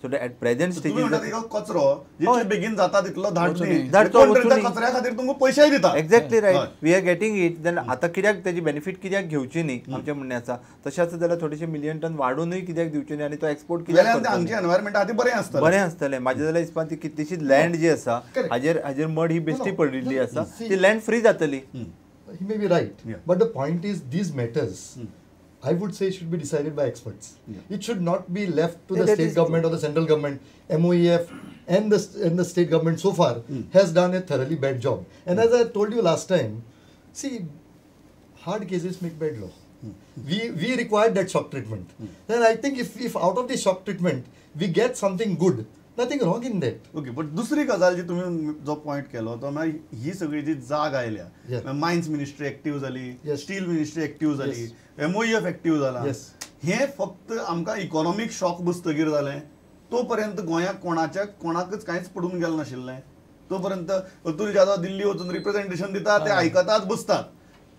So eight present स्टेजीर कचरो जितले बेगीन जाता तितलो धाडचो, कचऱ्या खातीर तुमकां पयशेय दिता. Exactly right, we are getting it. Then आतां कित्याक तेजी बेनिफीट कित्याक घेवची न्ही आमचें म्हणणें आसा. तशें आसा जाल्यार थोडेशे मिलियन टन वाडोवनूय कित्याक दिवचे न्ही आनी तो एक्सपोर्ट कित्याक, आमचें एनवायरमेंट आदी बरें आसतलें, बरें आसतलें. म्हाजें जाल्यार हिसपान ती कितलीशीच लँड जी आसा हाजेर हाजेर मड ही बेश्टी पडिल्ली आसा, ती लँड फ्री जातली. He may be right, but the point is these matters, I would say, should be decided by experts. Yeah. It should not be left to the state government or the central government. MOEF and the state government so far has done a thoroughly bad job. And as I told you last time, see, hard cases make bad law. We required that shock treatment. Then I think if out of the shock treatment we get something good, nothing wrong in that. Okay, but दुसरी गजाल जी तुम्ही जो point केलो तो मागीर ही सगळी जी जाग आयल्या, मायन्स मिनिस्ट्री एक्टिव्ह जाली, स्टील मिनिस्ट्री एक्टिव्ह जाली, MOEF active जाला, हे फक्त आमकां इकॉनॉमीक शॉक बसतगीर जालें. तो पर्यंत गोंयाक कोणाच्या कोणाकच कांयच पडून गेलें नाशिल्लें. तो पर्यंत अतुल जाधव दिल्ली वचून रिप्रेझेंटेशन दिता, ते आयकतात बसतात,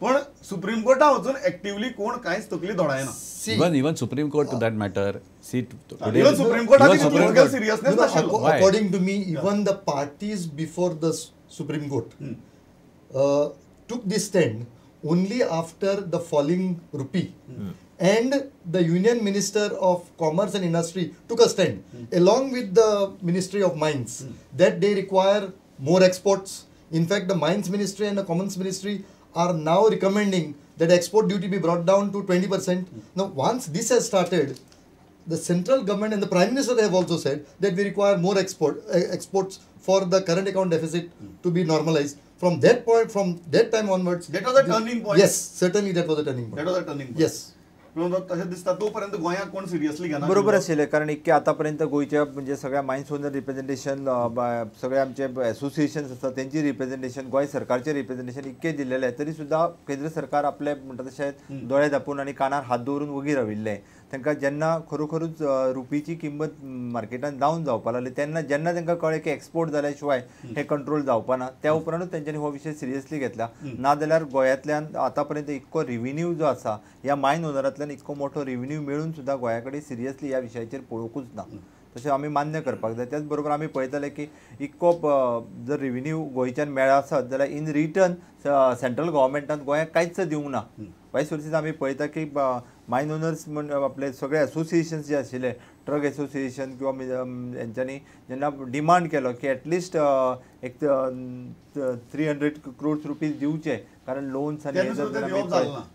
पण सुप्रीम कोर्टात वचून एक्टिव्हली कोण कांयच तकली दोडायना. Even Supreme Court to that matter, see today, even Supreme Court seriousness नाशिल्लो. According to me, even the parties before the Supreme Court took this stand only after the falling rupee and the Union Minister of Commerce and Industry took a stand along with the Ministry of Mines that they require more exports. In fact, the Mines Ministry and the Commerce Ministry are now recommending that export duty be brought down to 20%. Now, once this has started, the central government and the Prime Minister have also said that we require more exports for the current account deficit to be normalized. From that point, from that time onwards, that was a turning point. Yes, certainly that was a turning point. That was a turning point. Yes. तशें दिसता तोपर्यंत गोंयाक कोण seriously घेना. बरोबर आशिल्लें, कारण इतके आतांपर्यंत गोंयच्या म्हणजे सगळ्या मायन्स ओनर रिप्रेझेंटेशन, सगळे आमचे एसोसिएशन्स आसा तेंची रिप्रेझेंटेशन, गोंय सरकारचें रिप्रेझेंटेशन इतकें दिलेलें तरी सुद्दां केंद्र सरकार आपले म्हणटा तशें दोळे धांपून आनी कानार हात दवरून वगी राविल्लें. तांकां जेन्ना खरोखरूच रुपीची किंमत मार्केटान डावन जावपा लागली तेन्ना जेन्ना तांकां कळ्ळें की एक्सपोर्ट जाल्या शिवाय हें कंट्रोल जावपा ना, त्या उपरांतूच तेंच्यांनी हो विशय सिरियसली घेतला. ना जाल्यार गोंयांतल्यान आतां पर्यंत इतको रिव्हेन्यू जो आसा ह्या मायन ओनरांतल्यान इतको मोठो रिव्हेन्यू मेळून सुद्दां गोंया कडेन सिरियसली ह्या विशयाचेर पळोवंकूच ना. तशें आमी मान्य करपाक जाय. त्याच बरोबर आमी पळयताले की इतको जर रिव्हेन्यू गोंयच्यान मेळ्ळा आसत जाल्यार इन रिटर्न सेंट्रल गव्हर्मेंटान गोंयाक कांयच दिवंक ना. वायस वर्सीस आमी पळयता की मायन ओनर्स म्हण आपले सगळे एसोसिएशन्स जे आशिल्ले, ट्रक एसोसिएशन किंवा हेंच्यांनी जेन्ना डिमांड केलो की एटलिस्ट एक 300 क्रोर्स रुपीज दिवचे, कारण लोन्स आनी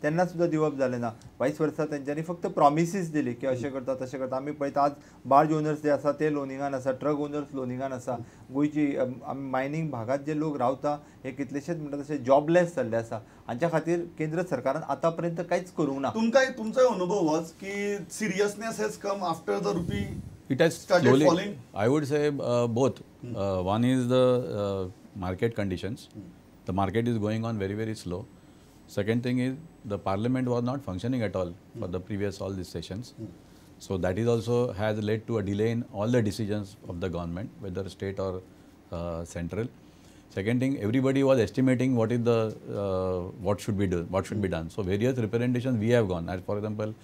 तेन्ना सुद्दां दिवप जालें ना. वायस वर्सा तेंच्यांनी फक्त प्रॉमिसीस दिली की अशें करता तशें करता. आमी पळयता आज बार्ज ओनर्स जे आसा ते लोनिंगान आसा, ट्रक ओनर्स लोनिंगान आसा. गोंयची मायनींग भागांत जे लोक रावता हे कितलेशेच म्हणटा तशे जॉबलेस जाल्ले आसा. हांच्या खातीर केंद्र सरकारान आतां पर्यंत कांयच करूंक ना. तुमकां तुमचोय अनुभव होच की seriousness has come after the rupee It has started slowly falling? I would say both. One is the market conditions. The market is going on very, very slow. Second thing is the parliament was not functioning at all for the previous all these sessions. So that is also has led to a delay in all the decisions of the government, whether state or central. Second thing, everybody was estimating what is the what should be done, what should be done. So various representations we have gone. As for example,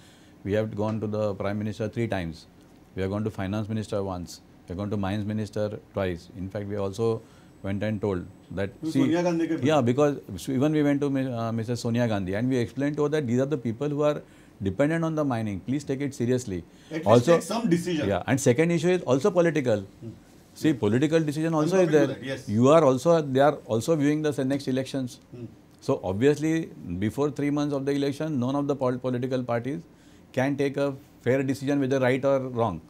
we have gone to the Prime Minister 3 times. We have gone to Finance Minister once. We have gone to Mines Minister twice. In fact, we also went and told that see, Sonia Gandhi. Yeah, because even we went to Mrs. Sonia Gandhi and we explained to her that these are the people who are dependent on the mining. Please take it seriously. At least also take some decision. Yeah, and second issue is also political. See, political decision also is there. That, yes. You are also, they are also viewing the next elections. So obviously, before 3 months of the election, none of the political parties can take a fair decision whether right or wrong.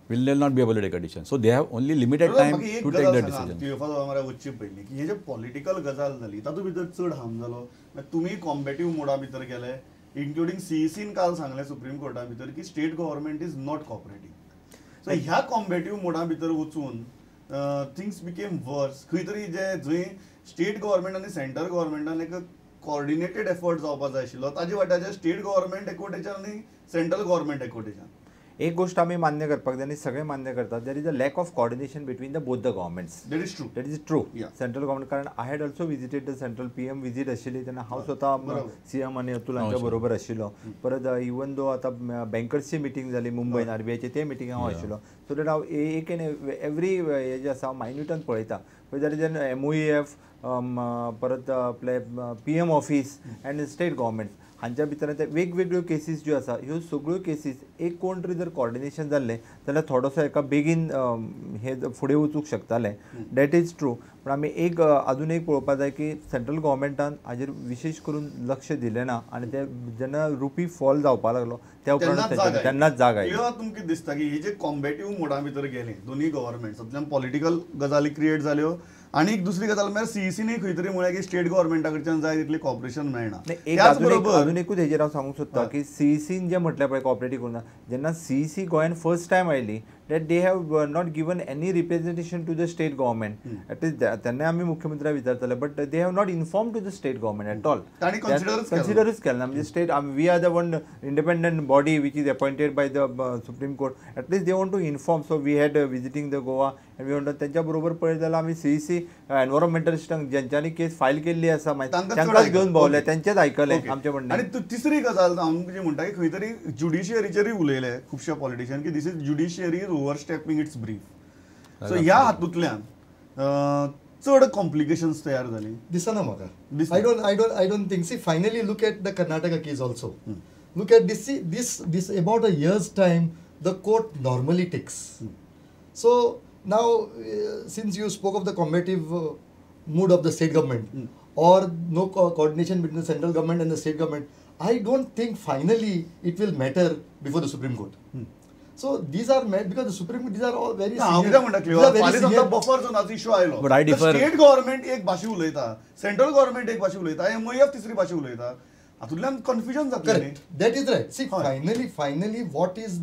Will they not be able to take a decision. So they have only limited time to take the decision. हे जे political गजाल जाली तातूंत भितर चड harm जालो. तुमी कॉम्बेटीव मोडा भितर गेले, इंक्लुडींग सीईसीन काल सांगलें सुप्रीम कोर्टा भितर की state government is not cooperating. So ह्या कॉम्बेटीव मोडा भितर वचून थिंग्स बिकेम वर्स. खंय तरी जे जंय स्टेट गव्हर्मेंट आनी सेंट्रल गव्हर्मेंटान एक कॉर्डिनेटेड एफर्ट जावपा जाय आशिल्लो, ताजे वाट्याचेर स्टेट गव्हर्मेंट एकवटेच्यान आनी सेंट्रल गव्हर्मेंट एकवटेच्यान. एक गोष्ट आमी मान्य करपाक जाय आनी सगळे मान्य करतात, there is a lack of coordination between the both the governments. That is true. That is true. Central government, कारण I had also visited the central PM visit आशिल्ली तेन्ना हांव स्वता सीएम आनी अतुल हांच्या बरोबर आशिल्लो. परत इवन दो आतां बँकर्सची मिटींग जाली मुंबयन आरबीआयची, ते मिटींग हांव आशिल्लो. सो that हांव एक एन एवरी हे जे आसा हांव मायन्युटान पळयता. पळय जाल्यार एमओईएफ, परत आपले PM office and state government हांच्या भितर ते वेगवेगळ्यो केसीस ज्यो आसा ह्यो सगळ्यो केसीस एक कोण तरी जर कॉर्डिनेशन जाल्लें जाल्यार थोडोसो एका बेगीन हे फुडें वचूंक शकतालें. That is true. पूण आमी एक अजून एक पळोवपाक जाय की सेंट्रल गव्हर्मेंटान हाजेर विशेश करून लक्ष दिलें ना आनी ते जेन्ना रुपी फॉल जावपाक लागलो त्या उपरांत तेन्नाच जाग आयली. तुमकां दिसता की ही जे कॉम्बेटीव मोडा भितर गेले दोनूय गव्हर्मेंट, तातूंतल्यान पॉलिटिकल गजाली क्रिएट जाल्यो आनी एक दुसरी गजाल म्हळ्यार सीईसीन खंय तरी म्हळ्यार की स्टेट गव्हर्मेंटा कडच्यान जाय तितलें कॉपरेशन मेळना. अजून एकूच हेजेर हांव सांगूंक सोदता की सीईसीन जें म्हटलें पळय कॉपरेटीव करूं ना, जेन्ना सीईसी गोंयान फर्स्ट टायम आयली that they have not given any representation to the state government. At least तेन्ना आमी मुख्यमंत्र्याक विचारताले, but they have not inform to the state government at all. कन्सिडरूच केलें ना. म्हणजे state, we are the one independent body which is appointed by the Supreme Court, at least they want to inform. So we had visiting the Goa and we want तेंच्या बरोबर पळयत जाल्यार आमी CEC एनवायरमेंटलिस्टांक जेंच्यांनी केस file केल्ली आसा तांकांच घेवन भोंवले, तेंचेच आयकलें आमचें म्हणणें. आनी तिसरी गजाल हांव जी म्हणटा की खंय तरी ज्युडिशियरीचेरूय उलयले खुबशे पॉलिटिशियन की this is judiciary is overstepping its brief. So ह्या हातूंतल्यान चड कॉम्प्लिकेशन्स तयार जाली दिसना म्हाका. I don't think. See, finally look at the Karnataka case also. Look at this. See, this about a year's time the court normally takes. So now since you spoke of the combative mood of the state government or no coordination between the central government and the state government, I don't think finally it will matter before the Supreme Court. So these are met because the Supreme Court, these are all very senior. Buffer झोनाचो issue आयलो, but I differ. State government एक भाशा उलयता, central government एक भाशा उलयता, MOF तिसरी भाशा उलयता, हातूंतल्यान कन्फ्युजन जातलें. Correct, that is right. See, finally what is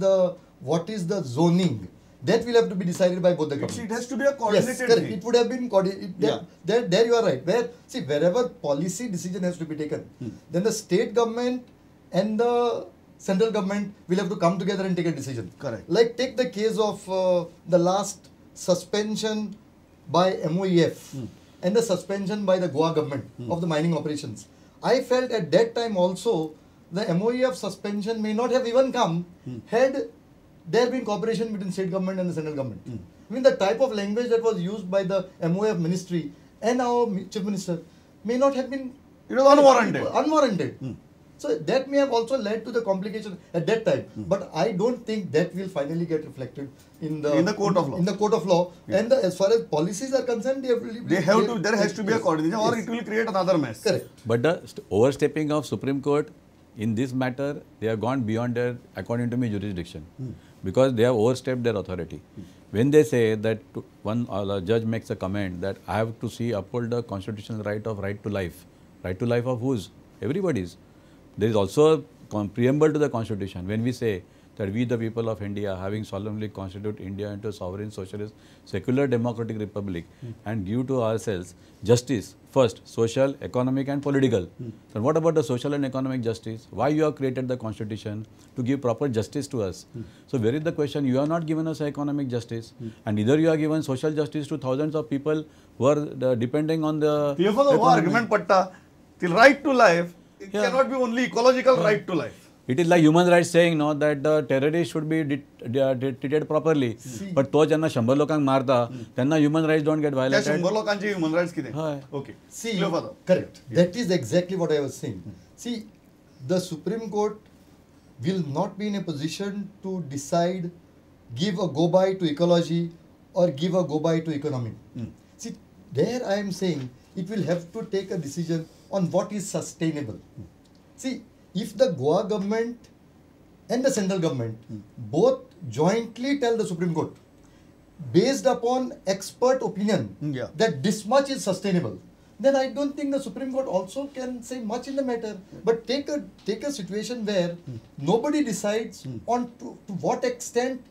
the zoning, that will have to be decided by both the governments. It has to be a coordinated. Yes, correct. It would have been coordinated. Yeah. There you are right. Where, see, wherever policy decision has to be taken, then the state government and the central government will have to come together and take a decision. Correct. Like take the case of the last suspension by MOEF and the suspension by the Goa government of the mining operations. I felt at that time also the MOEF suspension may not have even come had there been cooperation between state government and the central government. I mean, the type of language that was used by the MOEF ministry and our chief minister may not have been... It was unwarranted. Unwarranted. So that may have also led to the complication at that time. But I don't think that will finally get reflected in the court of law. In the court of law. Yeah. And as far as policies are concerned, they have to. There has to be a coordination, or it will create another mess. Correct. But the overstepping of Supreme Court in this matter, they have gone beyond their, according to me, jurisdiction. Because they have overstepped their authority. When they say that one judge makes a comment that I have to see uphold the constitutional right of right to life. Right to life of whose? Everybody's. There is also a preamble to the constitution when we say that we the people of India having solemnly constitute India into a sovereign, socialist, secular, democratic republic and give to ourselves justice first, social, economic and political. Then what about the social and economic justice? Why you have created the constitution? To give proper justice to us. So where is the question? You have not given us economic justice and either you have given social justice to thousands of people who are depending on the... argument patta, the right to life, it cannot be only ecological right to life. It is like human rights saying no that the terrorists should be treated properly. But to janna 100 lokank marta, tenna human rights don't get violated. 100 lokanche human rights kide? Okay. See, correct. Yeah. That is exactly what I was saying. See, the Supreme Court will not be in a position to decide, give a go-by to ecology or give a go-by to economy. See, there I am saying it will have to take a decision on what is sustainable. See, if the Goa government and the central government both jointly tell the Supreme Court, based upon expert opinion, that this much is sustainable, then I don't think the Supreme Court also can say much in the matter. But take a situation where nobody decides on to what extent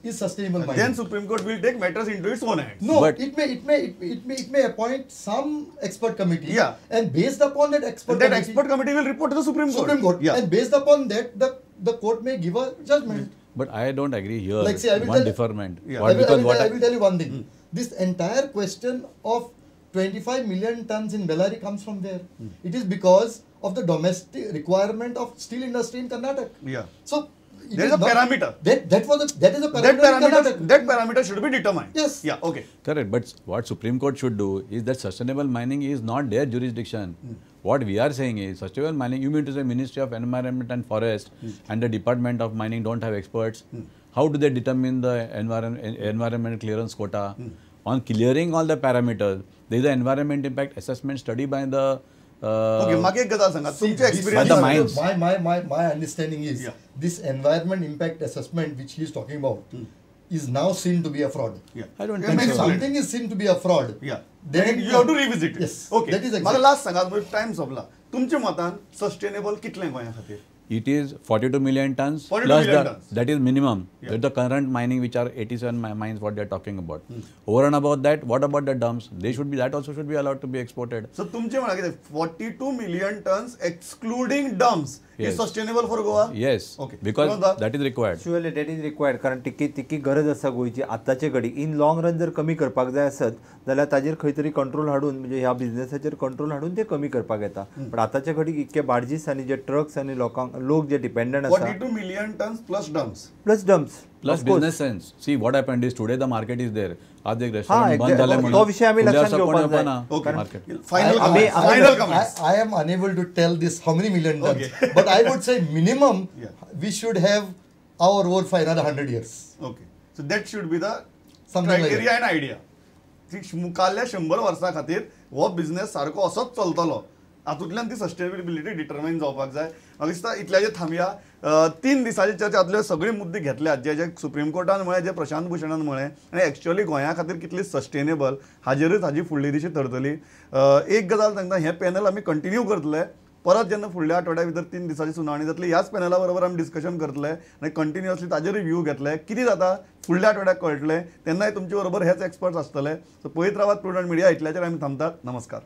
is sustainable mining. Then Supreme Court will take matters into its own hands. No, but it may appoint some expert committee. Yeah. And based upon that expert committee, expert committee will report to the Supreme Court. Supreme Court. Yeah. And based upon that, the court may give a judgment. But I don't agree here. Like, see, I will one deferment. Yeah. I will tell you one thing. This entire question of 25 million tons in Bellary comes from where? It is because of the domestic requirement of steel industry in Karnataka. Yeah. So there is a parameter. That is a parameter. That parameter should be determined. Yes. Yeah. Okay. Correct. But what Supreme Court should do is that sustainable mining is not their jurisdiction. What we are saying is sustainable mining, you mean to say Ministry of Environment and Forest and the Department of Mining don't have experts. How do they determine the environment clearance quota? On clearing all the parameters, there is an environment impact assessment study by the okay, म्हाका एक गजाल सांगा, तुमचे experience by the mines. My understanding is this environment impact assessment which he is talking about is now seen to be a fraud. Yeah. I don't think if so. Something is seen to be a fraud, then you have to revisit it. Yes. Okay. That is exactly. म्हाका last सांगा, time सोंपला, तुमच्या मतान sustainable कितलें गोंया खातीर? It is 42 million tons 42 plus million tons. That is minimum. Yeah. That the current mining, which are 87 mines, what they are talking about. Over and above that, what about the dumps? They should be, that also should be allowed to be exported. So, तुमचे म्हणा कितें 42 million tons excluding dumps is sustainable for Goa? Yes. Okay. Because that is required. Surely that is required. कारण तितकी गरज आसा गोंयची आतांचे घडी. इन लॉंग रन जर कमी करपाक जाय आसत जाल्यार ताजेर खंय तरी कंट्रोल हाडून, म्हणजे ह्या बिझनेसाचेर कंट्रोल हाडून ते कमी करपाक येता. पण आतांचे घडीक इतके बार्जीस आनी जे ट्रक्स आनी लोकांक लोक जे डिपेंडंट आसा. 42 million tons plus dumps. Plus dumps. Plus business sense. See what happened is today the market is there. आज एक रेस्टॉरंट बंद झाले म्हणून तो विषय आम्ही लक्षात घेवपाक जाय. Okay. Final comments. I am unable to tell this how many million tons. Okay. But I would say minimum we should have our ore for another 100 years. Okay. So that should be the criteria and idea. मुखाल्ल्या 100 वर्सां खातीर हो business सारको असोच चलतलो. हातूंतल्यान ती sustainability determine जावपाक जाय. म्हाका दिसता इतल्याचेर थांबया. 3 दिसांची चर्चा हातले सगळे मुद्दे घेतल्यात, जे जे सुप्रीम कोर्टान म्हळें, जे प्रशांत भूषणान म्हळें, आनी एक्चुअली गोंया खातीर कितली सस्टेनेबल हाजेरूच हाजी फुडली दिशी थरतली. एक गजाल सांगता, हें पॅनल आमी कंटिन्यू करतले. परत जेन्ना फुडल्या आठवड्या भितर 3 दिसांची सुनावणी जातली, ह्याच पॅनला बरोबर आमी डिस्कशन करतले आनी कंटिन्युअसली ताजेरूय व्यू घेतले. कितें जाता फुडल्या आठवड्याक कळटलें, तेन्नाय तुमचे बरोबर हेच एक्सपर्ट्स आसतले. सो पळयत रावात प्रुडंट मिडिया. इतल्याचेर आमी थांबतात. नमस्कार.